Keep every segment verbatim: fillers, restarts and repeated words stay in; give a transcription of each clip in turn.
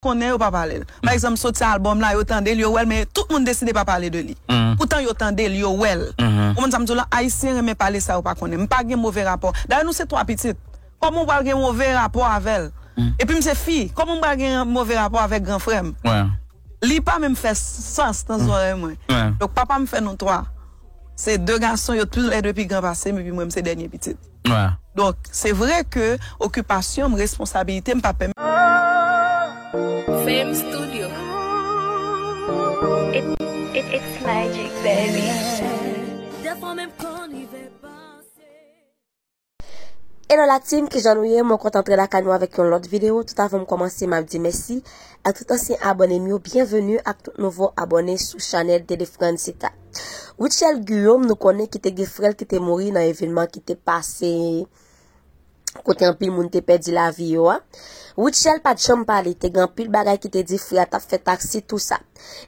konnen yo pa pale l. Pa egzanp, soti albòm la, yo tande l, yo wè l, men tout moun deside pa pale de li. Poutan yo tande l, yo wè l. Ou konprann sa m di w la? Ayisyen renmen pale sa yo pa konnen. M pa gen move rapò. Dayè, nou se twa pitit. Kòman w pral gen move rapò avè l? Epi m se fi. Kòman m pral gen move rapò avèk gran frè m? Li pa menm fè sans nan zòrèy mwen. Donk, papa m fè nou twa. Se de gason, yo toulède pi gran pase m, epi mwen, m se dènye pitit. Donk, se vre ke okipasyon m, responsabilite m pa pèmèt. Fame Studio. It, it, it's magic, baby. Dèfwa menm konn rive panse. Hello la team, kijan nou ye? Mwen kontan antre lakay nou avèk yon lòt videyo. Tout avan m kòmanse, m ap di mèsi ak tout ansyen abòne m yo, byenveni ak tout nouvo abòne sou chanèl Deliverance Sita. Rutshelle Guillaume, nou konnen ki te gen frè l ki te mouri nan evènman ki te pase kote anpil moun te pèdi lavi yo a. Rutshelle pa t janm pale, te gen anpil bagay ki te di frè a t ap fè taksi, tou sa.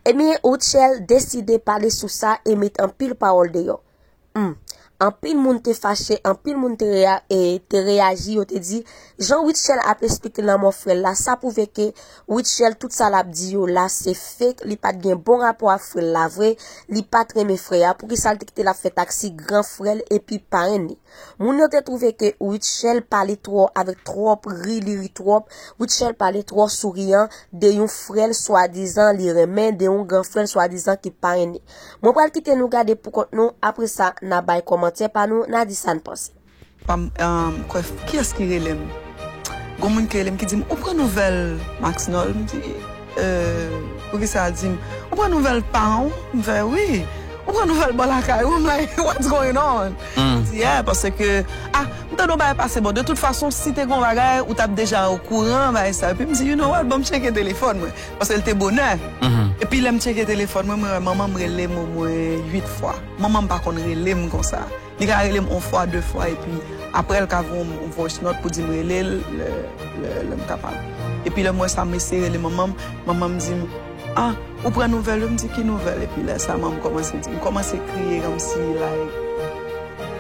Ebyen, Rutshelle deside pale sou sa e met anpil pawòl deyò. Hmm. Anpil moun te fache, anpil moun te reya-, e, te reyaji, yo te di, jan Rutshelle ap esplike lanmò frè l la, sa pwouve ke Rutshelle, tout sa l ap di yo la, se fake, li pa t gen bon rapò ak frè l la vre, li pa t renmen frè a, poukisa l te kite l ap fè taksi gran frè l epi parenn li? Moun yo te twouve ke Rutshelle pale twò avèk twòp ri, li ri twòp, Rutshelle pale twò souriyan de yon frè l swadizan li renmen, de yon gran frè l swadizan ki parenn li. Mwen pral kite nou gade pou kont nou, apre sa, n a bay kòmantè pa nou, n a di sa n panse. Pa m, um, kwè, kiyès ki rele m? Gon moun ki rele m ki di m, "Ou pran nouvèl Maxnol?" M di, "Euh, poukisa?" L di m, "Ou pran nouvèl paran w?" M fè, "Wi." "Ou pran nouvèl bò lakay ou?" M like, "What's going on?" L di, "Yeah, paske, ah, m tande yon bagay pase. Bon, de tout fason, si te gon bagay, ou t ap deja okouran, bagay sa." Epi m di, "You know what? Ban m tcheke telefòn mwen." Paske l te bonè. Epi lè m tcheke telefòn mwen, mwen wè manman m rele m omwen uit fwa. Manman m pa konn rele m konsa. Li ka rele m yon fwa, de fwa, epi apre l ka voye yon voice note pou di m rele l lè, lè, lè m kapab. Epi lè m wè sa, m eseye rele manman m, manman m di m, "Ah, ou pran nouvèl yo?" M di, "Ki nouvèl?" Epi lè sa, manman m kòmanse di m, kòmanse kriye kòmsi, like,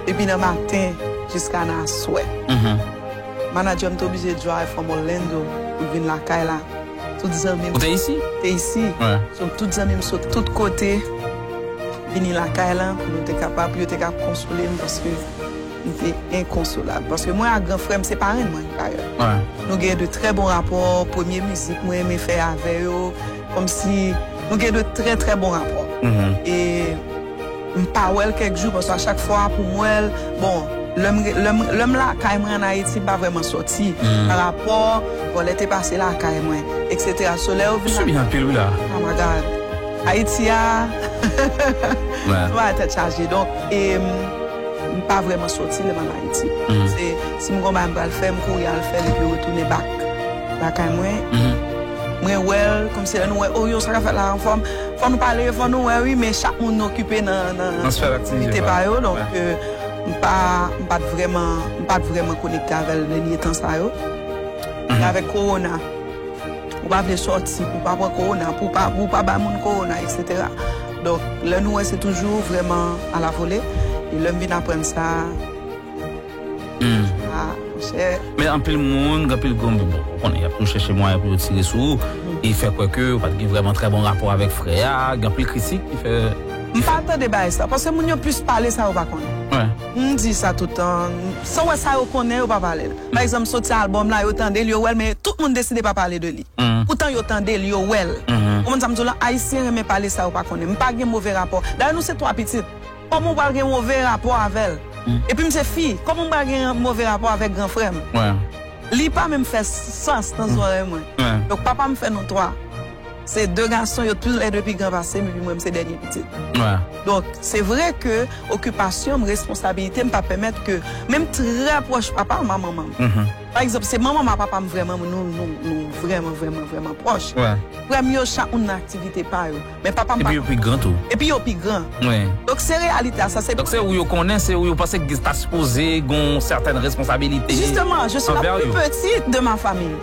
depi nan maten jiska nan aswè. Manadjè m te oblije drive from Orlando pou l vin lakay la. Tout zanmi m. Ou te isi? Te isi. So, tout zanmi m sot tout kote vini lakay la pou nou te kapab, pou yo te ka konsole m paske m te enkonsolab. Paske mwen ak gran frè m se parenn mwen, dayè. Nou gen de trè bon rapò. Premye mizik mwen renmen fè avè yo, kòmsi nou gen de trè, trè bon rapò. E m pa wè l kèk jou, paske a chak fwa pou m wè l, bon, lè m, lè m, lè m lakay mwen ann Ayiti, m pa vrèman sòti. Pa rapò, bon, lè te pase lakay mwen, et cetera. So, lè yo vin la. Ou sibi anpil, wi, la. Oh my God. Ayiti a, se pa tèt chaje. Donk, e, m, m pa vrèman sòti lè m ann Ayiti. Se, si m gon bagay m pral fè, m kouri al fè l epi retounen back lakay mwen. Mwen wè l, kòmsi lè nou wè, "Oh, yo, sa k ap fèt la, anfòm?" Fò nou pale, fò nou wè, wi, men chak moun okipe nan, nan aktivite pa yo, donk, euh, m pa, m pa t vrèman, m pa t vrèman konekte avè l dènye tan sa yo. E avèk kowona, ou pa vle sòti pou pa pran kowona, pou pa, pou pa bay moun kowona, et cetera. Donk, lè nou wè, se toujou vrèman alavole. E lè m vin aprann sa, ah, monchè. Men anpil moun, gen anpil granmoun, bon, ou konnen, y ap toujou chèche mwayen pou yo tire sou ou. E fè kwè ke ou pa t gen vrèman trè bon rapò avèk frè a, gen anpil kritik ki fè. M pa tande bagay sa, paske moun yo plis pale sa yo pa konnen. M di sa toutan, sa w wè sa yo konnen, yo pa pale l. Pa egzanp, soti albòm la, yo tande l, yo wè l, men tout moun deside pa pale de li. Poutan yo tande l, yo wè l. Ou konprann sa m di w la? Ayisyen renmen pale sa yo pa konnen. M pa gen move rapò. Dayè, nou se twa pitit. Kòman w pral gen move rapò avè l? Epi m se fi. Kòman m pral gen move rapò avèk gran frè m? Li pa menm fè sans nan zòrèy mwen. Donk, papa m fè nou twa. Se de gason, yo toulède pi gran pase m, epi mwen, m se dènye pitit. Donk, se vre ke okipasyon m, responsabilite m pa pèmèt ke, men m trè pwòch papa m a manman m. Pa egzanp, se manman m a papa m vrèman, nou, nou, nou vrèman, vrèman, vrèman pwòch. Frè m yo, chak moun nan aktivite pa yo. Men papa m pa. Epi yo pi gran tou. Epi yo pi gran. Donk, se reyalite a, sa se. Donk, se ou yo konnen, se ou yo panse ki ta sipoze gon sètèn responsabilite. Justement, je suis la plus petite de ma famille.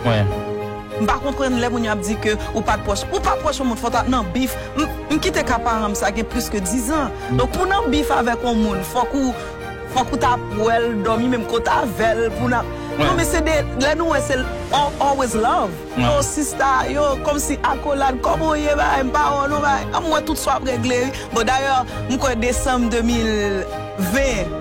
M pa konprann lè moun yo ap di ke ou pa t pwòch. Ou pa pwòch yon moun, fò w ta nan bif. M, m kite ka paran m sa gen plis ke diz an. Donk, pou w nan bif avèk yon moun, fòk ou, fòk ou ta ap wè l, dòmi menm kote avè l, pou w nan, Non, men se de, lè nou wè, se al- always love. Yo, sista, yo, kòmsi akolad, kòman w ye, bagay, m pa wè w non, bagay. An, m wè tout sa ap regle, wi. Bon, dayè, m kwè desanm de mil ven,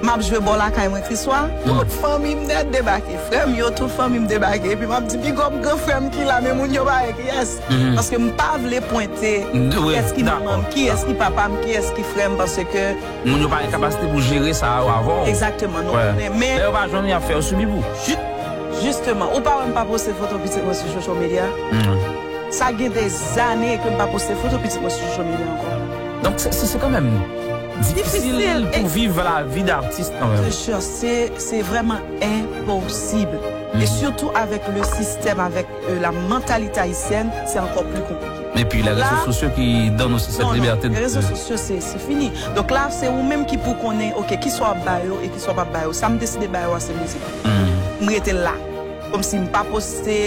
m ap jwe bò lakay mwen, Kriswa. Tout fanmi m nèt debake. Frè m yo, tout fanmi m debake. Epi m ap di, big up gran frè m ki la, men moun yo pa wè kiyès. Paske m pa vle pwente kiyès ki manman m, kiyès ki papa m, kiyès ki frè m, paske moun yo pa gen kapasite pou jere sa yo avè w. Egzakteman, nou konnen, men lè yo pa jwenn, y ap fè yo sibi pou. Ju- Jisteman, ou pa wè m pa poste foto pitit mwen sou social media? Sa gen de zane ke m pa poste foto pitit mwen sou social media ankò. Donk, se, se, se kanmenm difisil pou viv lavi d'atis kanmenm. Se, se, se vrèman enposib. E sitou avèk le sistèm, avèk, euh, la mentalité haïtienne, se ankò pli konplike. Epi lè rezo sosyo ki donn nou se sèt libète. Non, non, lè rezo sosyo, se, se fini. Donk la, se ou menm ki pou konnen, oke, kisa w ap ba yo e kisa w p ap ba yo. Sa m deside ba yo a, se mizik. M rete la. Kòmsi m pa poste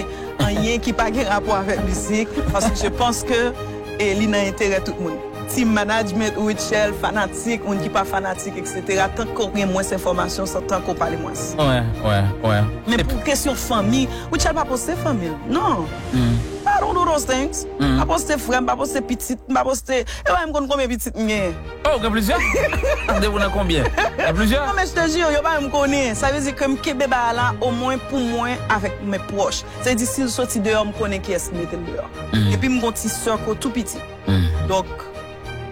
anyen ki pa gen rapò avèk mizik, paske je pense que, e, li nan enterè tout moun. Team management, Rutshelle, fanatik, moun ki pa fanatik, et cetera. Tanke w gen mwens enfòmasyon, tanke w pale mwens. Wè, wè, wè. Men pou kesyon fanmi, Rutshelle pa poste fanmi l. Non. I don't do those things. M pa poste frè m, m pa poste pitit, m pa poste. E pa menm konn konbyen pitit m genyen. Oh, gen plizyè? Depi nan konbyen? Gen plizyè? Non, men je te jure, yo pa menm konnen. Sa vle di ke m kenbe bagay la omwen pou mwen avèk men pwòch. Sa vle di si l soti deyò, m konnen kiyès ki mete l deyò. Epi m gon ti sèk tou piti. Donk,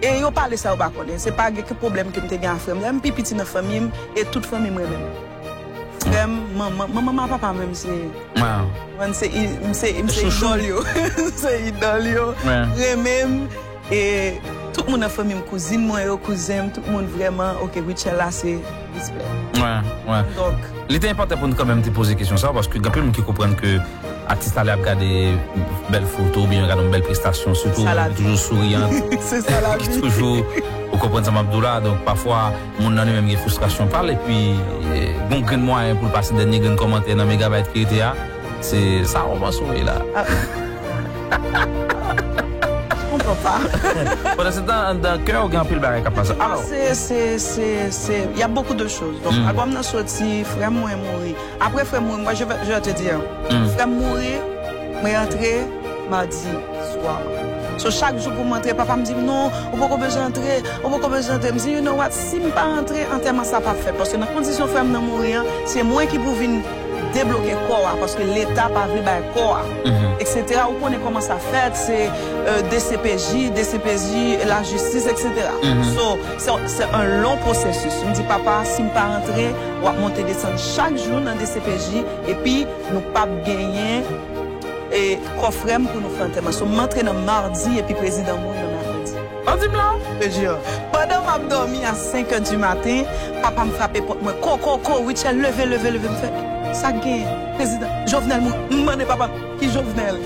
e yo pale sa yo pa konnen. Se pa gen ki pwoblèm ke m te gen a frè m. Lè m pi piti nan fanmi m, e tout fanmi m renmen m. Frè m, manman, manman m a papa menm se, mwen se, i- m se, m se idòl yo. M se idòl yo. Renmen m. E tout moun nan fanmi m, kouzin mwen yo, kouzen m, tout moun vrèman, oke, Rutshelle la se respè. Wè, wè. Donk, li te enpòtan pou nou kanmenm te poze kesyon sa, paske gen anpil moun ki konprann ke atis la lè ap gade bèl foto oubyen gade yon bèl prestasyon, sitou toujou souriyan, ki toujou, ou konprann sa m ap di w la, donk pafwa moun nan li menm gen fristrasyon pa l, epi, e, gon grenn mwayen pou l pase dènye grenn kòmantè nan megabayt ki rete a, se sa w panse w ye la. Pandan se tan, anndan kè w gen anpil bagay k ap pase. Alò. Se, se, se, se, y a beaucoup de choses. Donk, albòm nan soti, frè m mwen mouri. Apre frè m mouri, mwen, je vais, je vais te dire, frè m mouri, mwen rantre madi swa. So, chak jou pou m rantre, papa m di m, non, ou poko bezwen antre, ou poko bezwen antre. M di, you know what, si m pa rantre, antèman sa p ap fèt. Paske nan kondisyon frè m nan mouri an, se mwen ki pou vin debloke kò a, paske Leta pa vle bay kò a, et cetera. Ou konnen kòman sa fèt, se, euh, D C P J, D C P J, lajistis, et cetera. So, se, se yon long pwosesis. M di, papa, si m pa rantre, w ap monte desann chak jou nan D C P J, epi nou p ap genyen, e, kò frè m pou nou fè antèman. So, m antre nan madi, epi prezidan mouri nan mèkredi. An di m la? Je te jure. Pandan m ap dòmi a senk è di maten, papa m frape pòt mwen. Ko, ko, ko, Rutshelle, leve, leve, leve. M fè, sa k genyen? Prezidan, Jovenel mouri. M mande papa m, ki Jovenel?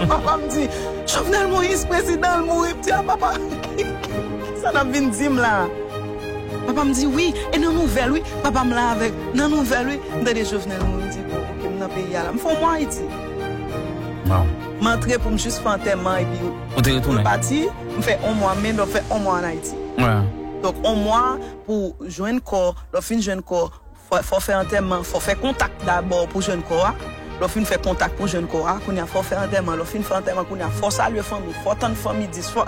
Papa m di, Jovenel Moïse, prezidan l mouri. M di, a papa, ki, ki, ki sa n ap vin di m la? Papa m di, wi, e nan nouvèl, wi. Papa m la avèk, nan nouvèl, wi. M tande Jovenel mouri, m di, bon, oke, m nan peyi a la. M fè yon mwa Ayiti. M antre pou m jis fè antèman, epi ou te retounen? Pati, m fè yon mwa, men lè w fè yon mwa ann Ayiti. Donk, yon mwa pou jwenn kò, lè w fin jwenn kò, fò, fò w fè antèman, fò w fè kontak dabò pou jwenn kò a. Lè w fin fè kontak pou jwenn kò a, kounye a fò w fè antèman. Lè w fin fè antèman, kounye a fò w salye fanmi, fò w tann fanmi dis, fò.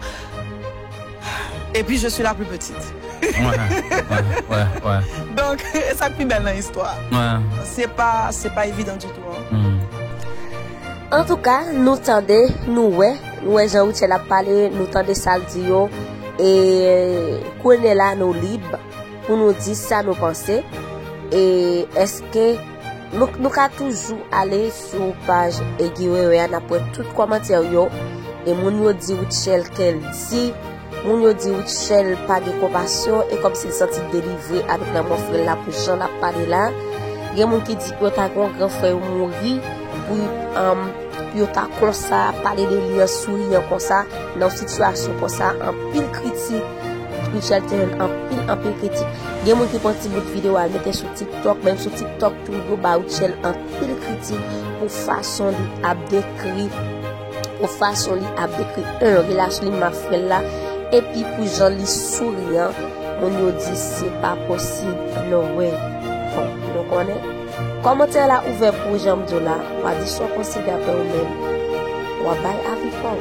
Et puis, je suis la plus petite. Wè, wè, wè, wè. Donk, e sa k pi bèl nan istwa. Wè. Se pa, se pa evidan ditou, an. Antouka, nou tande, nou wè, nou wè jan Rutshelle ap pale, nou tande sa l di yo, e kounye la nou lib pou nou di sa nou panse. E èske nou, nou ka toujou ale sou paj Guy Wewe a, n ap wè tout kòmantè yo, e moun yo di Rutshelle kè l di, moun yo di Rutshelle pa gen konpasyon, e kòmsi l santi l delivre avèk lanmò frè l la pou jan l ap pale la. Gen moun ki di yo ta gen yon gran frè yo mouri pou, um, pou yo ta konsa, pale de li an souriyan konsa, nan yon sitiyasyon konsa, anpil kritik, Rutshelle te jwenn anpil, anpil kritik. Gen moun ki pran ti bout videyo al mete sou TikTok, menm sou TikTok tou, yo ba Rutshelle anpil kritik pou fason li ap dekri, pou fason li ap dekri, en, relasyon li menm ak frè l la, epi pou jan li souriyan, moun yo di se pa posib, no way. Bon, nou konnen. Kòmantè la ouvè pou ou, jan m di w la, w a di sa w panse dapre ou menm. W a bay avi pa w.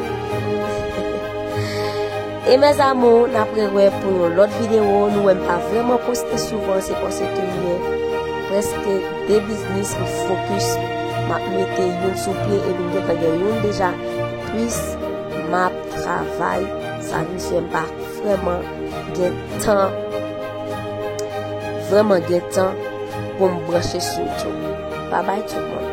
E mes amours, n ap rewè pou yon lòt videyo. Nou wè m pa vrèman poste souvan, se paske m gen prèske de biznis, m fokis, m ap mete youn sou pye epi m gentan gen youn deja. Plis m ap travay, sa vin fè m pa vrèman gen tan, vrèman gen tan pou m branche sou YouTube. Babay tout moun.